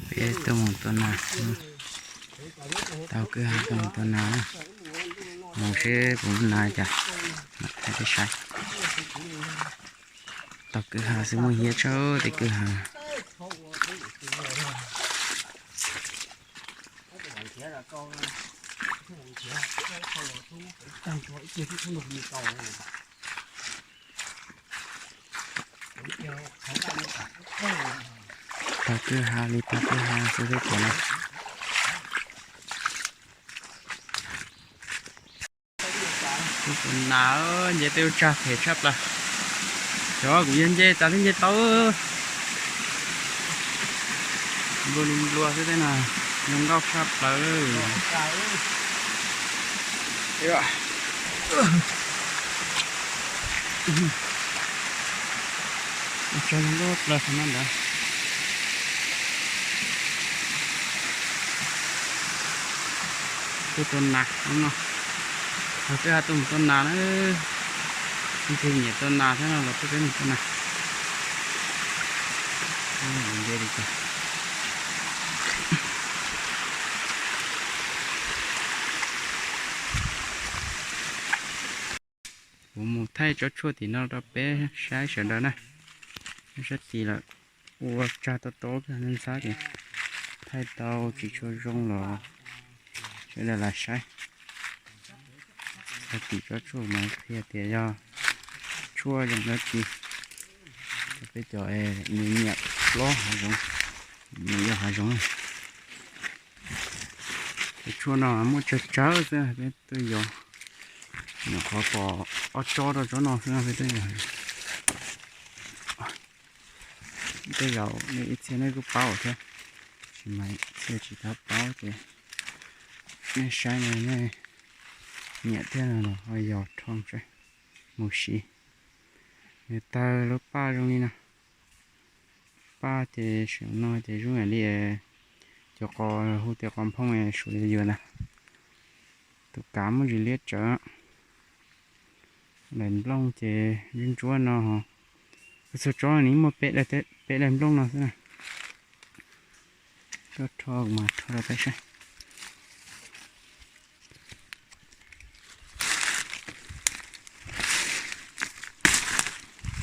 Peb tuaj mus tua nas, tau kwj ha tuaj mus tua nas na. Mus seb puas muaj nas cas, mam thaij peb saib. Tau kwj ha xwb, muaj hiab tshaj tej kwj ha. Tau kwj ha li tau kwj ha xwb peb cov no. Tus nas, nce tej lub tsag phem tshaj plaws. Cov kuv yog nce tas twb nce tau. Nplua li nplua xwb tej no, zoo nkauj tshaj plaws. Tso zoo nkauj plaws no ntawd. Tuaj tua nas no, tau kwj ha tuaj mus tua nas na. Leej twg nyiam tua nas thiab no los tuaj peb mus tua nas. Nce li cas. Kuv mus thaij tsob tshuaj tim no rau peb saib sawv daws na. Sab tid lawm, ua tsag tob tob ntxhab ces thaij tau tsis tshua zoo los sawv daws lam saib. Thaij tim tsob tshuaj mas qhia tias yog tshuaj zoo dab tsi. Peb cov nyiam nyiam plob hav zoov, nws yog hav zoov. Cov tshuaj no muaj tsawg tsawg xwb, peb tuaj yos nyuam qhuav pom ob tsob rau tsob no xwb no peb tuaj yos. Tej zaum nej ib txhia nej kuj paub thiab, tab sis mas ib txhia tsis tau paub ces nej saib no nej nyiam thiab no los ho yos rho saib mus siv. Nws tawg lub paj zoo li no. Paj ces saum no ces zoo li cov qos hu tias qos nphooj suav yuav ntag. Tus kav muaj ntsis liab tsawv. Daim nplooj ces ntsuab ntsuab no. Txhua tsob nws muaj peb daim nplooj no xwb na. Tuaj rho mas rho rau peb saib.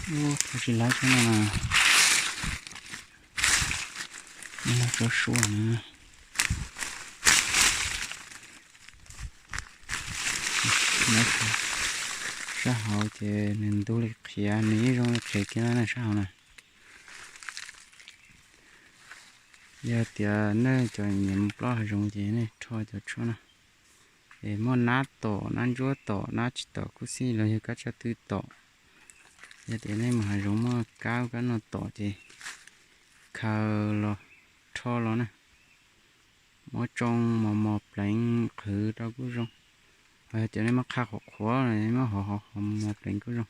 Ub, tsis laib tsob no na. Tsob suab na. Sab hauv ces nws ntug li qhiav, nws yeej zoo li qhiav kiag na sab hauv na. Yog tias nej cov nyiam mus plob hav zoov ces nej rho cov tshuaj no. Es muaj nab tom, nab ntsuab tom, nab tsis tom kuj xij los yog kab tsaj twm tom. Yog tias nej mus hav zoov muaj kab ub kab no tom ces khaws los rho los na. Muab tsoo mos mos pleev qhwv rau kuj zoo. Ho yog tias nej muab qhaj qhuav qhuav, muab hov hov mos pleev kuj zoo.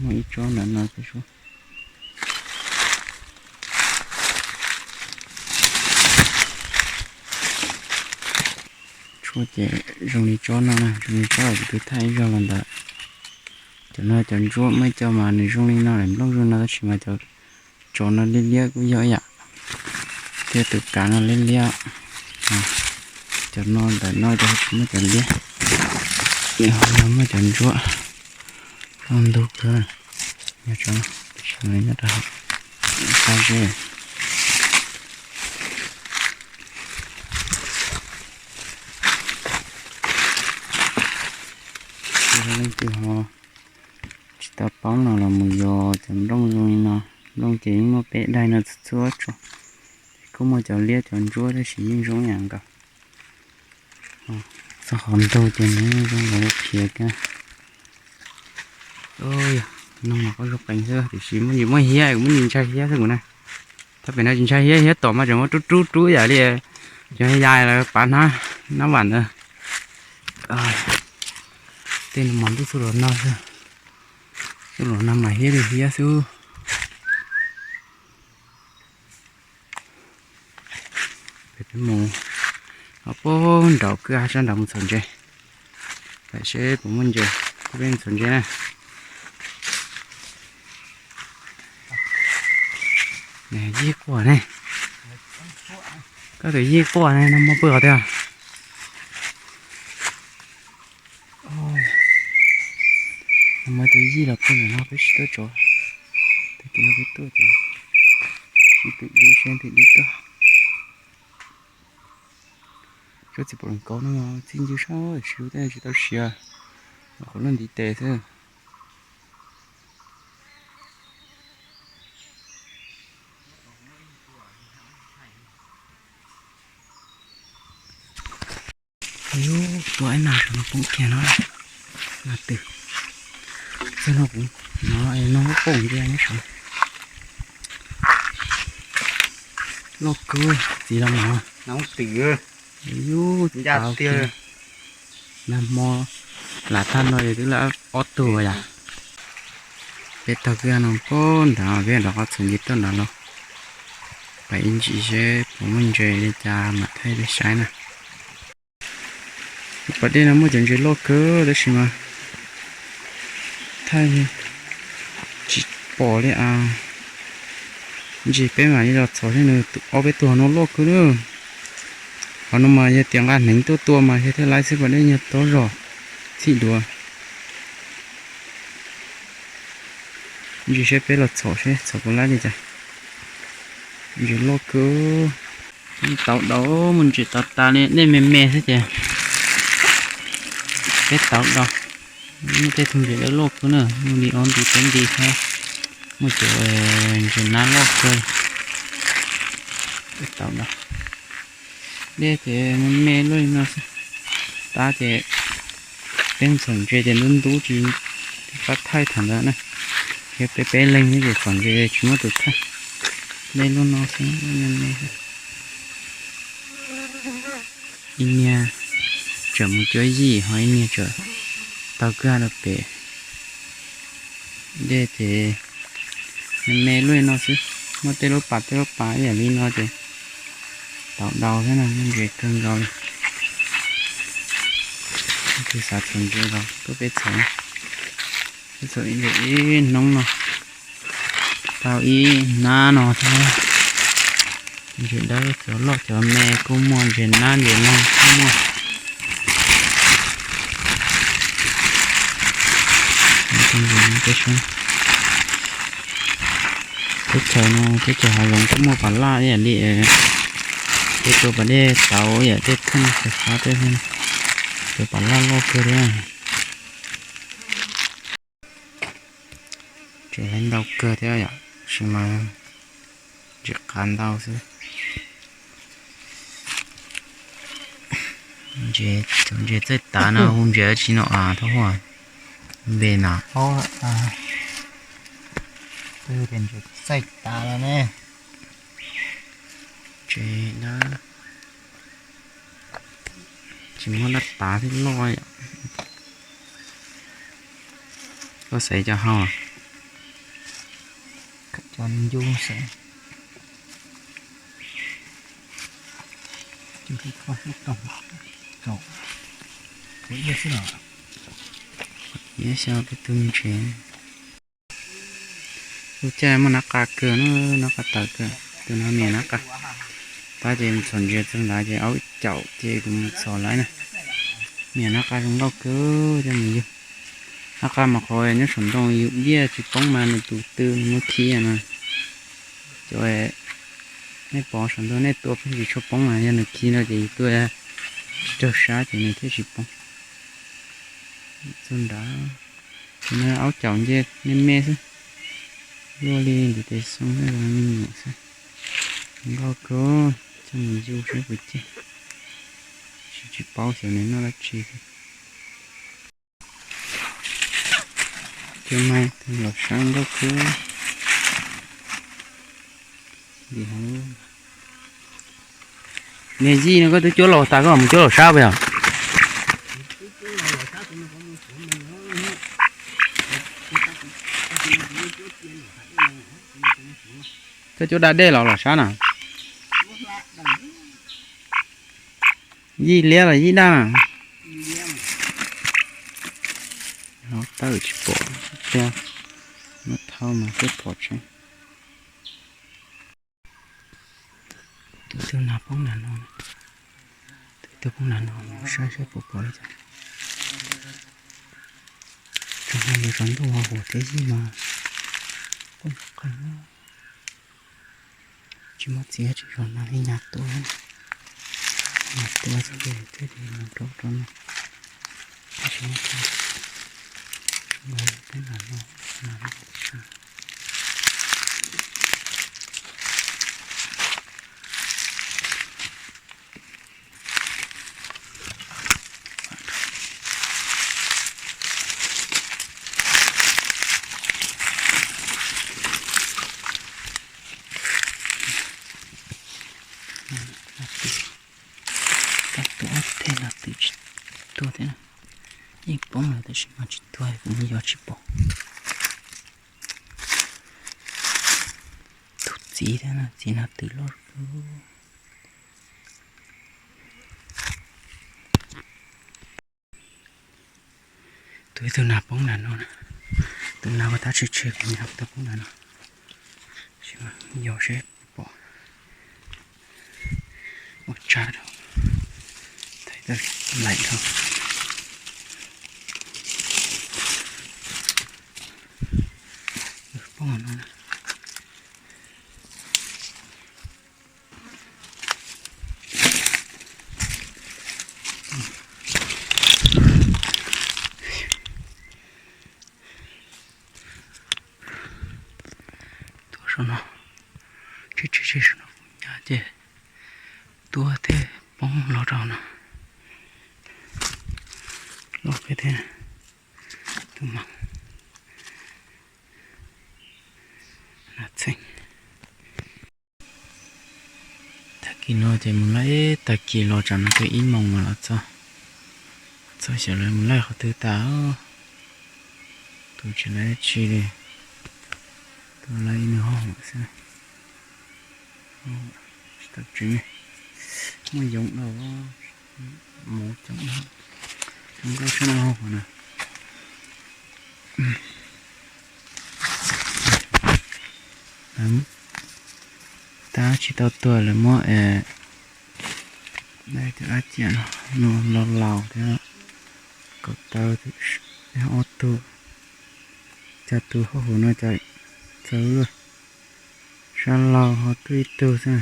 Muaj ib tsob ntawm no. Tshuaj ces zoo li tsob no na, zoo li tsob kuv twb thaij ib zaug los ntawd. Cov no cov ntsuab muaj ib co mas nws zoo li no, nplooj zoo no tab sis mas cov tsob no liab liab kuj yog ib yam, thiab tus kav no liab liab. Cov no ntawm no ces tsis muaj cov liab, nws ho muaj cov ntsuab loj ntug kawg. Nyob rau, nyob rau qab zeb. Leej twg ho tsis tau paub no los mus yos cov nplooj zoo li no. Nplooj ces yeej muaj peb daim no txhua txhua tsob, ces kuj muaj cov liab cov ntsuab tab sis yeej zoo ib yam nkaus. Txog qhov ntug ces nws yeej zoo nkaus li qhiav kiag. Yog, noog mas qab zoo qees xwb tiam sis muaj ntsis muaj hiab, kuv muaj ntsis ntshai hiab xwb kuv na. Thaum pem no tsis ntshai hiab, hiab tom mas tseem muab rub rub rub yam li cov yai lawv pav hnab, hnab vam ntawd. Tej no mas ntuj txuj los no xwb, txuj los no mas hiab li hiab xwb. Peb mus, ho puag nraum kwj ha sab nraud mus txhom ntses, peb seb puas muaj ntses. Peb ntxuav ntses na. Yij quaj ne. Koj tus yij quaj ne, no muaj pw qhov twg? Muaj tus yij los pw ntawm no peb tsis tuaj tso. Tag kis no peb tuaj ces sib tw dib seb twg dib tuaj. Tsob txiv pom los kauv no txij ncw sab tsis lub tej tsis tau siav, qhov lub ntiv tes xwb. Yus tua ib nag saum no poob kiag no, nag twg. Txog no kuv no, no poom ntsia nyob saud. Loj kawg txiv los mas. Yus ncaj tiag. Nag hmo lam tag no yus twb lawm ob tug yom. Peb taug kwj ha no poob nrad, peb rov qab txhom ntses tuaj nrad los pab ib ntsis seb puas muaj ntses li cas mam thaij peb saib na. Pas dej no muaj cov ntses loj kawg tab sis mas thaij tsis pom li as. Ntses peb mam li los txhom seb nws ob peb tug no loj kawg na. Qhov no mas yog tias nqa hneev tuaj tua mas yog thiaj laib xwb, pas dej nyuag tob zog txhij duav. Ntsis seb peb los txhom seb txhom puas laib li cas. Ntses loj kawg. Tau dau, muaj ntses tau tas li, dej me me xwb ces peb tau dau. Muaj tej tug ntses dawb loj kawg na, muaj li ob nti peb nti thiab. Muaj cov ntses nab loj kawg. Peb tau dau. Dej ces me me luaj li no xwb. Tab ces peb ntxhov ntses ces ntub ntub tsis pab thaij thaum ntawd na. Yog peb peb leeg xwb ces txhov ntses tsis muaj tus thaij. Dej lub no xwb, me me xwb. Ib niag tseem mus cuab yij ho ib niag tseem taug kwj ha rau pem. Dej ces me me luaj li no xwb, muaj tej lub pas tej lub pas ib yam li no ces tau dau thiab na, muaj ntses kawg nkaus li. Tus xav txhom ntses los tuaj peb txhom, peb txhom ib hnub no tau ib hnab no thiab. Ntses dawb cov loj cov me kuj muaj, ntses nab ntses noog kuj muaj. Teb chaws no teb chaws hav zoov kuj muaj pas laj ib yam li peb tua pas dej tauv ib yam tej theej xav xav tej, tua pas laj loj kawg li. Tseem ntau kawg thiab yom, tab sis mas ntses qab ntau xwb. Ntses, cov ntses txaij tav no hu ntses dab tsi no as Thaj Huaj? Npe na? Ntses txaij tav los ne. Ntses dab, tsis muaj dab tav thiab loj yom. Koj xaiv cov hau? Cov ncu xaiv. Iab xyov peb tug ntses. Lub caij muaj nab qa kawg na, nab qa tawm kawg, tus no niam nab qa. Tab ces mus txhom ntses txog nrad ces aub caum ces kuv mus txhom lawm na. Niam nab qa zoo nkauj kawg coj mus yug. Nab qa mas qhov nyob saum ntoo yus diaj tsis poob mas nws tus tw nws muab khi no. Cov nej pom saum ntoo nej tua pheej tsis tshua poob mas yog nws khi no ces yus tua raug sab ces nws thiaj tsis poob. Txog nrad, ces no aub caum nce me me xwb, luaj li ntiv tes xoo me nyuam xwb. Nkauj kawg, coj mus yug saib puas cig. Tsis, tsis paub xyov nws noj dab tsi. Cov mais los sab nkauj kawg. Niag yij no koj twb cuab laus tas koj mus cuab laus sab puas yog? Koj cuab da dej los los sab na? Yij liab los yij daj na? tawm tsis pom tiag, muab thauj mas thiaj pom tseeb. Tus twg nas poob nram no, tus twg poob nram no, saib saib puas pom li cas. Tsoom no yuav tsaus ntuj huv thiab yij mas quaj ntsuag qees. Tsis muaj txiv tsis zoo no li, nyas tua, nyas tua thiaj li mus rau rau no. Tab sis mas peb nram no, nram no. Tab tus ob teg no twb tsis tuag thiab, yeej poob lawm tab sis mas tsis tuag, kuv yos tsis pom. Tus txiv thiab no, txiv no twb loj lawm. Tus ib tug nas poob nram no na, tus nas ua tab tshwm tshwm kuv nyob tau poob nram no, yos seb pom. Ua tsa dhau, thaij tau laim dhau. Poob no na. Tuaj saum no, tsis tsis tsis saum no nyab ces tuaj thiaj poob los rau no. Loj kawg thiab, tus mas nas txheej. Tag kis no ces mus laij, tag kis los tsam no twb ib moos mas los txog, txog xyov lawv mus laij qhov twg tas. Tus tsis laij dab tsi li, tus laij ib nws hauj lwm xwb. Tsis tau tsev, muaj yoov dhau, mus coob, zoo nkauj tshaj no hauj lwm na. Tab tsis tau tuag lawv muab tus dab ciam no, nws laus laus thiab, kaum tawv thiab ob tug, cas tus hauj lwm no cas txawv luaj. Sab laug ho tuaj ib tug xwb,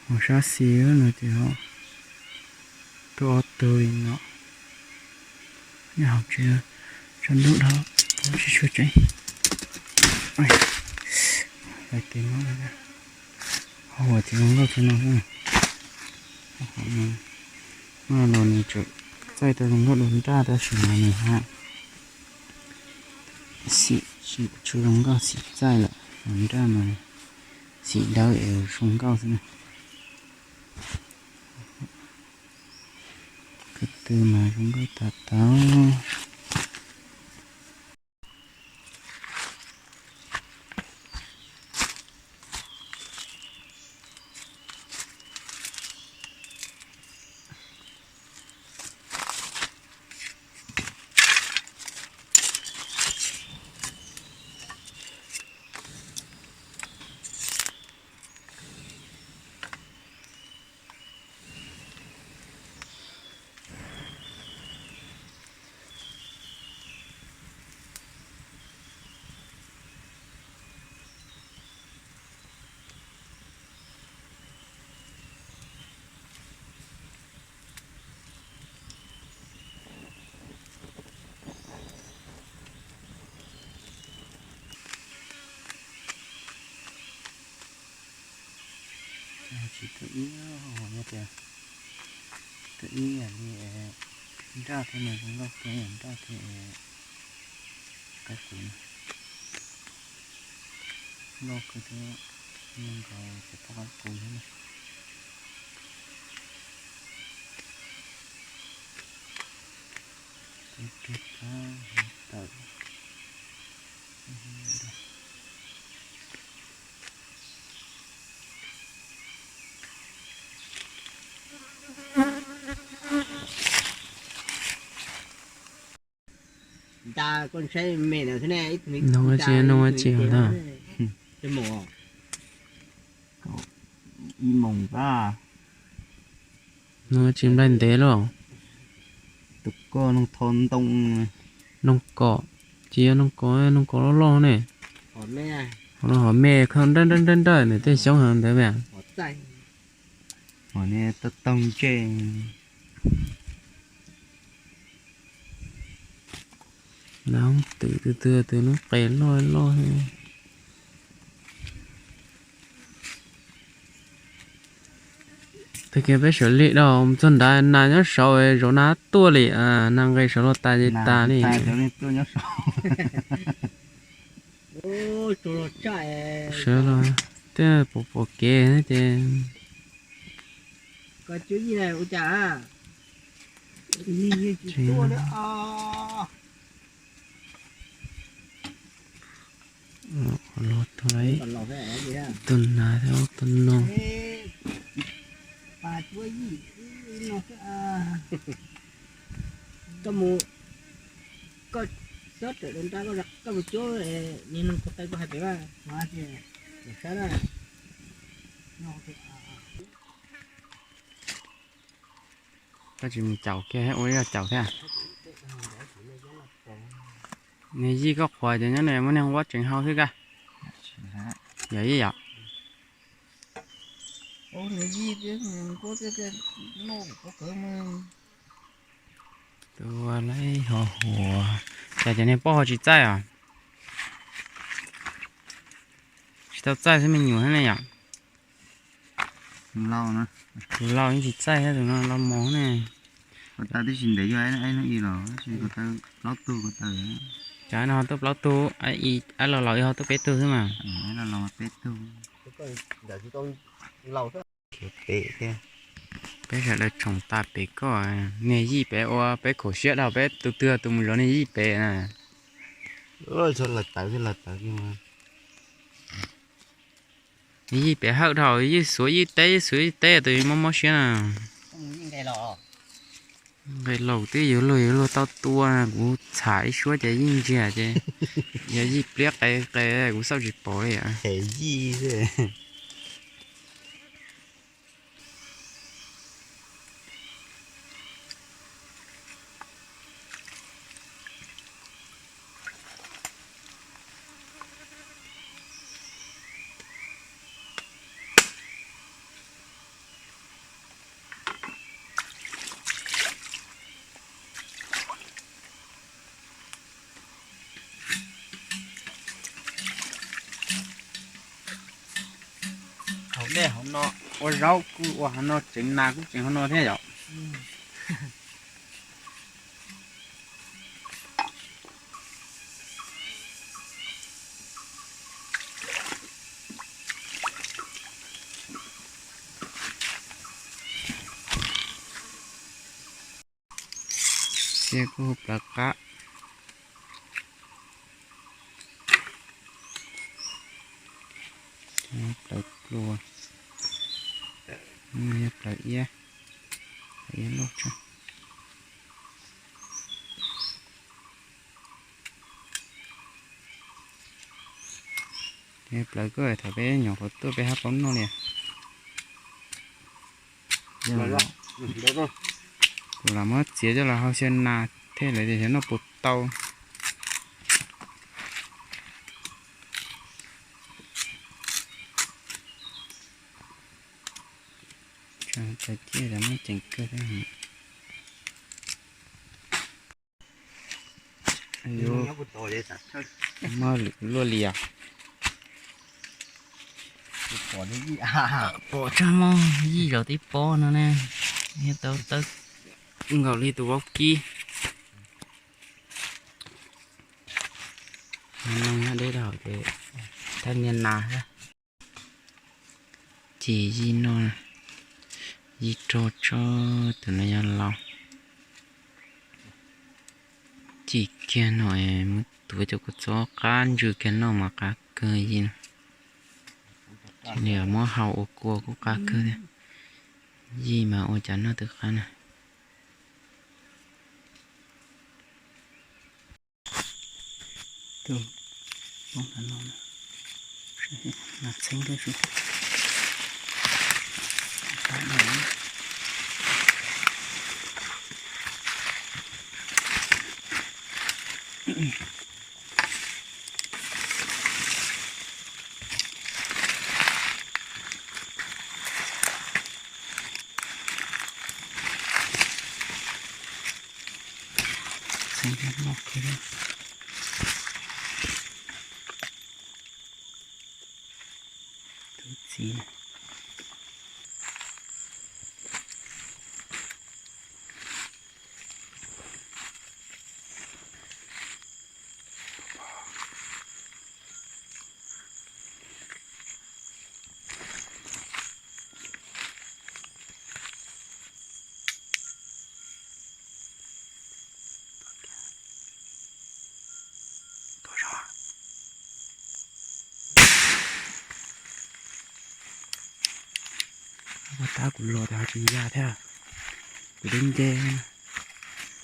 ho sab xis no ces ho tuaj ob tug li no. Nyob hauv tsev tsaus ntuj dhau, tsis tshua tseeb. Lais tes mob, hauj lwm ces zoo nkauj tshaj no xwb. Maj los nws tseem txaij tau zoo nkauj dua nraj tab sis mas nws haj xim tsis tshua zoo nkauj, xim txaij lawm, nraj mas xim dawb es zoo nkauj xwb na. Ko tw mas zoo nkauj tas tas. Tsis tau ib, tias tau ib yam li nraj thiab no, zoo nkauj kawg, nraj thiab qab kuv no, nkauj kawg thiab, zoo nkauj ces pom qab kuv thiab na. Tawm. Cas koj saib me ntawd thiab ne, ib tug me, nug ua tsi, nug ua tsi ntag. Ib moos, nug ua tsi nplaig ntev luaj. Tus koj noog tho ntoo, noog kom, tsis yog noog kom, noog kom loj loj ne. Hom me khawb nrawj nrawj nrawj nrawj nws tej xyoob heev ntawd mas. Hom ne tau taug ntsej. Lawv twm twg twg twg lub qe loj loj. Tag kis peb sawv lig dhau mus txog nrad, nas nyob saud, zaum no tuaj li, nas nqe saud los tas ces tas li. Sawv los tej pom pom kev ces. Los tau ib tug nas thiab ob tug noog. Koj mus, koj txhob rawm rau nrab, koj mus cuab niag noog tus qe koj hais pem mas. Koj tsis mus caum kiag thiab, ua ib zog caum thiab. Niag yij koj qhuas ces nyob ne muab niag nquab tseev hau xwb koj. Yog yij yom. Tua lawm ho huas. Cas cov niag pob ho tsis txaij os? Tsis tau txaij xwb me nyuam thiab ne yom. Tus laus yeej tsis txaij thiab, tus no los mos ne. Ko taw tib si ntev yog ib hnub ib los tab sis ko taw plaub tug ko taw. Cov no ho tuaj plaub tug, ib los laus ib ho tuaj peb tug xwb mas. Peb tug. Peb sawv daws tshoom tas pem koj, niag yij pem ua peb khaum siab dhau peb tus twg tus mus zov niag yij pem na. Lawv tawv lawv tawv. Yij pem hawj dhau, yij xuav yij teb, yij xuav yij teb tus mob mob siab na. Nqe laus twb yuav luag yuav luag tau tua, kuv txham ib suab ces yij ntsiag ces yog yij pliab qe qe kuv xauj tsis pom li. Haus dej hauv no, ua zaub kuj ua hauv no, tseev nas kuj tseev hauv no thiab yom. Xiab kuj hu plawv qab, plawv plua, yog plawv iab, plawv iab loj tshaj. Plawv koj thaum peb nyuam qhuav tuaj peb hab paub noj li. Kuv lam muab txiav coj los hau xyaw nas thiab lawv tias xyov noj puas tau. Cov ciaj muab ceev kawg thiab. Muab lwm luaj li os. Pom tshaj muag yij zaum tib pob no ne, tau tawb nkaus li tus vaub kib. Noj deb rau hauv ces thaj niag nas thiab. Ces yij noj, yij rog tso, tus no yog laus. Yij kiag no es muab tuav cov kua txob qab ntsws kiag noj mas qab kawg yij no. Ces muab hau ua kua kuj qab kawg thiab. Yij mas ua cas noj twb qab na. Tus poob ntawm no na, nas txheeb thiab su. Txheeb thiab loj kawg. Tus txiv. Koj tab kuv los tas tsis ya thiab. Kuv twb nce,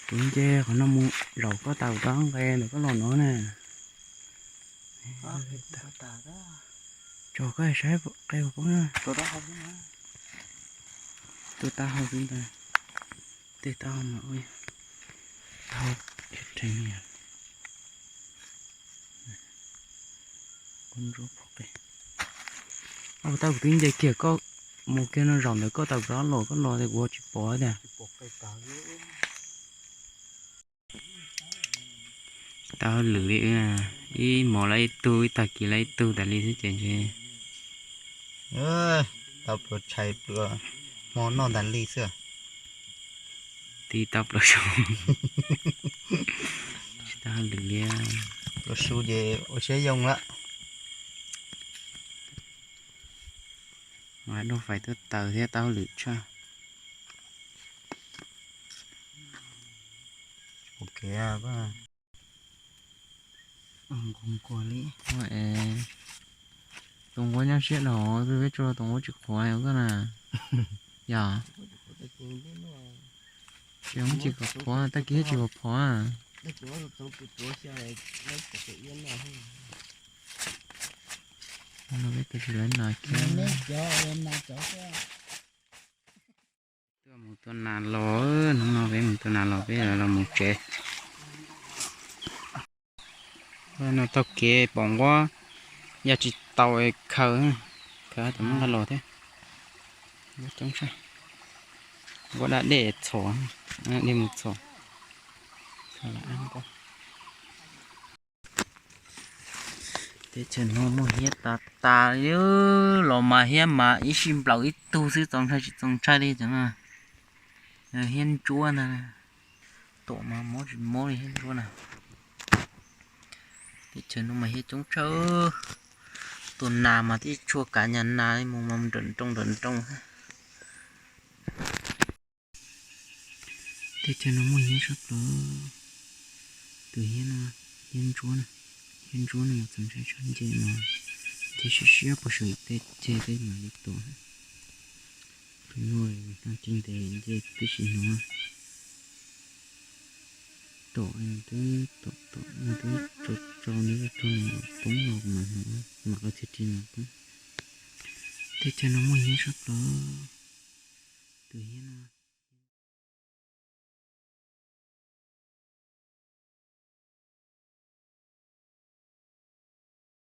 kuv nce qhov no mus zaum koj tas kuv rov nqe ntawm koj los no na. Tso koj saib qe poob na. Tus taub hau ntawd, tej taub hau mas ua taub hau rhees rhees. Ua tab kuv twb nce kiag koj mus kiag no zaum ntawm koj tas kuv rov los, koj los tias kuv tsis pom tiag. Tau hauj lwm li wb, ib hmos lawv ib tug, ib tag kis lawv ib tug tas li xwb ces ntshe tau pluas tshais pluas hmo noj tas li xwb. Tib tau pluas su, tsis tau hauj lwm li. Pluas su ces ua siab yoo lawm. Mas dua fais tuaj taws thiab tau hauj lwm tshaj. Nqus nkuas li. Tus nquab nyob siab dhau, peb tsuas tus nquab tsis qhuav koj na. Yog tsis muaj tsis kom qhuav, tag kis tsis kom phov. No peb tus tsis lawv nas kiag. Tuaj mus tua nas los, hnub no peb mus tua nas los peb los mus tsev. No taug kev pom nquab, yog tsis tau khaws, khaws tseem muab nqa los thiab. Nquab coob tshaj, nquab da dej txhom, dej mus txhom. Teb chaws no muaj hiab tas tas li, los mas hiab mas ib sij nplaum ib tug xwb, txaus ntshai tsis txaus ntshai li cov no. Hiab ntsuab ntag, tuam mas mob tsis mob li hiab ntsuab na. Teb chaws no mas hiab coob tshaj, tua nas mas tib tshua kav nyas nas li mus mas nrawm nroos nrawm nroos. Teb chaws no muaj hiab sab plaws, tus hiab no, hiab ntsuab na, hiab ntsuab no mas txaus ntshai tshaj, nce mas nce siab siab puag saum tej ceg peb mam li tuam. Tus no no ces nce twb tsis hnov, tom twb tom tom twb tso tso nws rau nws poob no mas hnov, mas qhov txhia ris mas poob. Teb chaws no muaj hiab sab plaws, tus hiab no.